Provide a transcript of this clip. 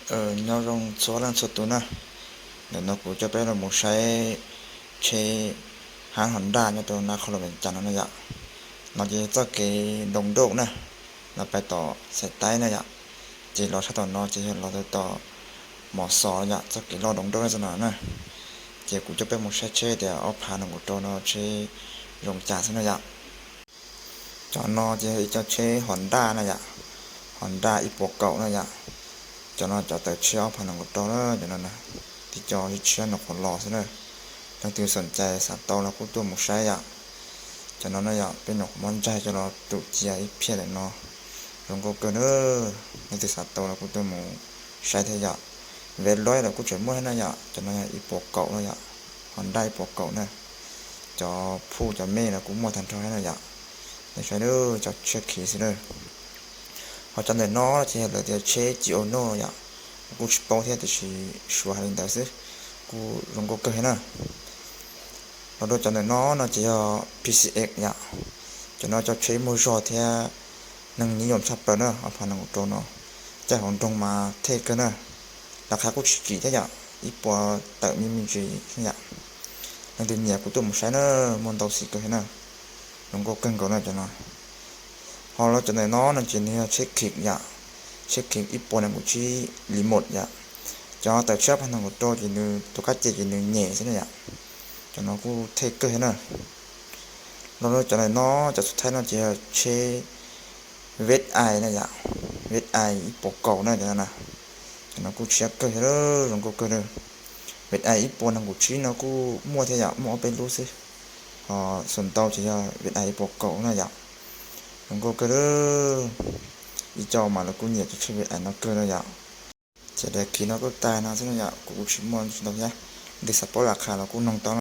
ເອີ ຍາມລົງຊົວເລື່ອງຊົວຕູນະ ດຽວເນາະ ກູຈະໄປລອງໝູໃຊ້ເຊຮານຮອນດ້າ ຍາໂຕນາຄອນຫຼວງວຽງຈັນເນາະຍະ ເນາະ ຈະເຈົ້າເກດົງໂດກນະ ລະໄປຕໍ່ສາຍໃຕ້ນະຍະ ເຈລໍຊະຕໍ່ເນາະ ເຈລໍຕໍ່ ມສ ຍະ ເຈົ້າເກລໍດົງໂດກນະ ຈະໜ້ອຍນະ ເຈກູຈະໄປໝູໃຊ້ເຊ ແຕ່ອອກພານອງກູໂຕເນາະ ເຊລົງຈາຊະນະຍະ. ຈອນອ ເຈເຈົ້າເຊຮອນດ້ານະຍະ ຮອນດ້າອີປົວເກົ່ານະຍະ ຈອນອ ຈອເຕີເຊອອກພານອງກູໂຕເດີ ຈອນອນະ ທີ່ຈອເຊນອກຫົວຫຼໍ່ຊະເດີ ທັງທີ່ສົນໃຈສາໂຕລະກູຕົວໝູໃຊ້ຍະ ຈອນອນນະຍະ ເປັນໜອກມອນໃຈຈະລໍຕຸເຈຍອີເພຍແຫຼະເນາະ ລົງໂກເກີເດີ ທັງທີ່ສາໂຕລະກູຕົວໝູໃຊ້ແທ້ຍະ ເວັດຮ້ອຍລະກູຈະໝົດໃຫ້ນະຍະ ຈອນອນຍະ ອີປົວເກົ່ານະຍະ ຮອນດ້າອີປົວເກົ່ານະ. ຈອຜູ້ຈະເມລະກູໝວດທັນເທົ່າໃຫ້ນະຍະ ໃນໃຊ້ເດີ ຈອເຊຄີສເດີ ເຮົາຈຳໄດ້ເນາະ ທີ່ເຮັດເລີຍທີ່ເຊຈີໂອໂນຍະ ກູຊິໂປເທດຊິຊວຮາລິນເດີຊື ກູລົງໂກເກີໃຫ້ນະ ລະໂດຈຳໄດ້ເນາະ ເນາະ ຈະພີຊີເອັກຍະ ຈະເນາະ ຈອເຊໂມໂຊເທຍ ໜຶ່ງນິຍົມຊາເປີເນີ ອາພານັງໂຕເນາະ ຈາກຂອງດົງມາເທເກີເນີ ລາຄາກູຊິກີແທ້ຍະ ອີປົວເຕີມີມີຈີແທ້ຍະ ໜຶ່ງເດືອນເນຍກູຕຸມໃຊ້ເນີ ມອນເຕົາສີເກີເນີ ລົງໂກເກີເນີ ຈະເນາະ ຮອລະຈະເນີເນາະ ໜຶ່ງຈີເນຍເຊຄິກຍະ ເຊຄິກອີປົວນຳກູຊິລີໂມດຍະ ຈະເຕີເຊອພານັງໂຕຈີເນີ ໂຕກາເຈຈີເນີເນຊະເນີຍະ ຈະເນາະ ກູເທເກີເນີ ລະໂດຈະເນີເນາະ ຈະສຸດທ້າຍເນາະ ຈະເຊ ເວັດໄອນະຍະ ເວັດໄອອີໂປເກົ່ານະ ຈະນະ ຈະນະ ກູເຊເກີເດີ ລົງໂກເກີເດີ ເວັດໄອອີໂປນຳກູຊີເນາະ ກູມົວແທ້ຍະ ມົວເອົາໄປລູຊື ເອີ ສົນເຕົາຈະເວັດໄອອີໂປເກົ່ານະຍະ ລົງໂກເກີເດີ ອີຈອມາລະກູເນຍຈະເຊເວັດໄອນຳເກີນະຍະ ຈະໄດ້ກິນເນາະ ກູຕາຍນະ ຊະນະຍະ ກູຊິມ່ວນ ຊະນະຍະ ເດຊະໂປລາຄາລະກູນ້ອງຕອນ